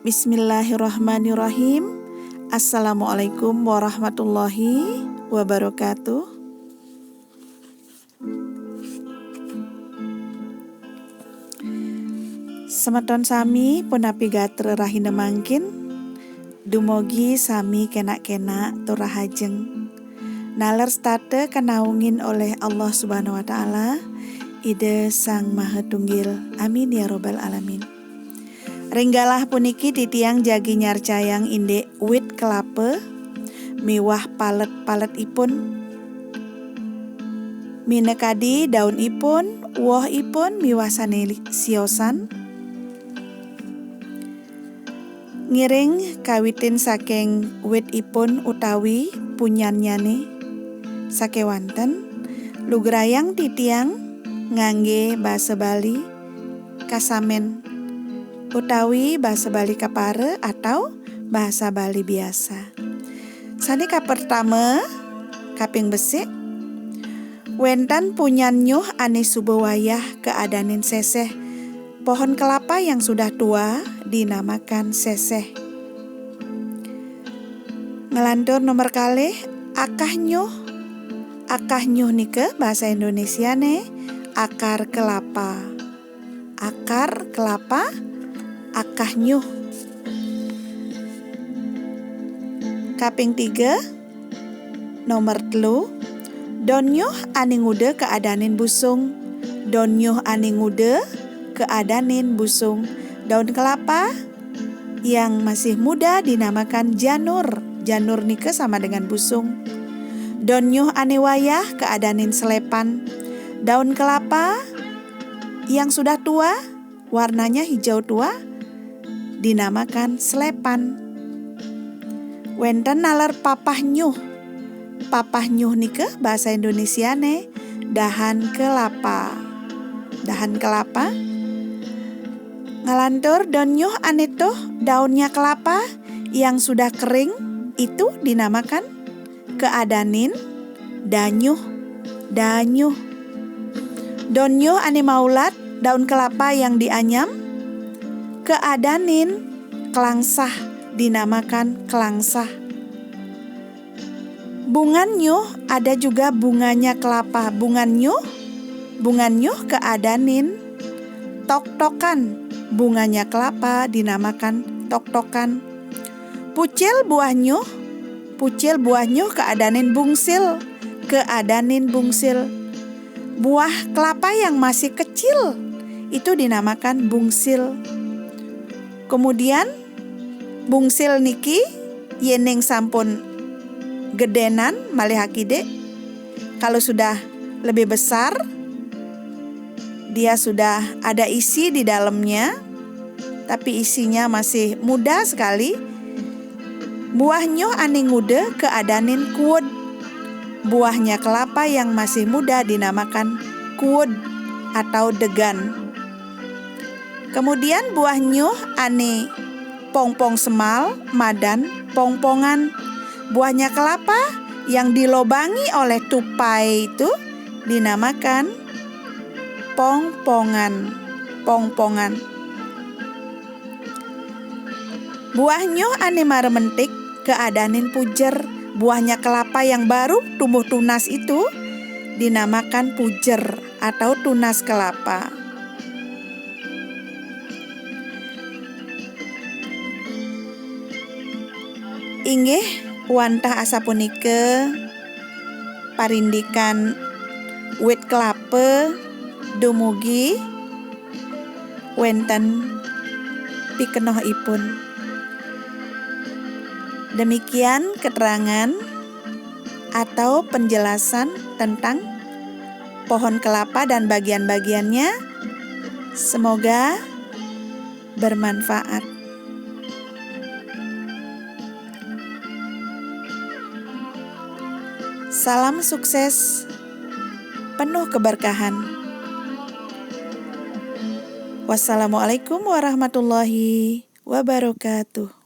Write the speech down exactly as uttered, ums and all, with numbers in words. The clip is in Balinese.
Bismillahirrahmanirrahim. Assalamualaikum warahmatullahi wabarakatuh. Semeton sami, punapi gatra rahina mangkin? Dumogi sami kenak-kenak tur rahajeng. Naler setata kanaungin olih Allah Subhanahu wa Ta'ala, Ida Sang Maha Tunggil. Amin ya Rabbal Alamin. Ring galah puniki titiang jagi nyarcayang indik wit kelapa miwah palet-paletipun. Minakadi daunipun, wohipun miwah sane li-, siosan. Ngiring kawitin saking witipun utawi punyannyane sakewanten, lugrayang titiang ngangge basa Bali kasamen utawi basa Bali kapara atau basa Bali biasa. Sane kapertama, kaping besik, wenten punyan nyuh ane suba wayah kaadanin seseh. Pohon kelapa yang sudah tua dinamakan seseh. Nglantur nomor kalih, akah nyuh. Akah nyuh nika basa Indonesiane akar kelapa. Akar kelapa, akah nyuh. Kaping tiga, nomor telu, don nyuh ane nguda kaadanin busung. Don nyuh ane nguda kaadanin busung. Daun kelapa yang masih muda dinamakan janur. Janur nika sama dengan busung. Don nyuh ane wayah kaadanin selepan. Daun kelapa yang sudah tua, warnanya hijau tua, dinamakan selepan. Wenten naler papah nyuh. Papah nyuh nika basa Indonesiane dahan kelapa. Dahan kelapa. Ngalantur don nyuh ane tuh, daunnya kelapa yang sudah kering, itu dinamakan kaadanin danyuh. Danyuh. Don nyuh ane maulat, daun kelapa yang dianyam, kaadanin klangsah, dinamakan klangsah. Bungan nyuh, ada juga bunganya kelapa. Bungan nyuh, bungan nyuh kaadanin toktokan. Bunganya kelapa dinamakan toktokan. Pucil buah nyuh, pucil buah nyuh kaadanin bungsil, kaadanin bungsil. Buah kelapa yang masih kecil itu dinamakan bungsil. Kemudian bungsil niki yening sampun gedenan malih akidik, kalau sudah lebih besar, dia sudah ada isi di dalamnya, tapi isinya masih muda sekali. Buah nyuh ane nguda kaadanin kuud. Buahnya kelapa yang masih muda dinamakan kuud atau degan. Kemudian buah nyuh ane pongpong semal, madan pongpongan. Buahnya kelapa yang dilobangi oleh tupai itu dinamakan pongpongan. Pongpongan. Buah nyuh ane mara mentik kaadanin pujer. Buahnya kelapa yang baru tumbuh tunas itu dinamakan pujer atau tunas kelapa. Inggih wantah asapunika parindikan wit kelapa dumugi wenten pikenohipun. Demikian keterangan atau penjelasan tentang pohon kelapa dan bagian-bagiannya. Semoga bermanfaat. Salam sukses, penuh keberkahan. Wassalamualaikum warahmatullahi wabarakatuh.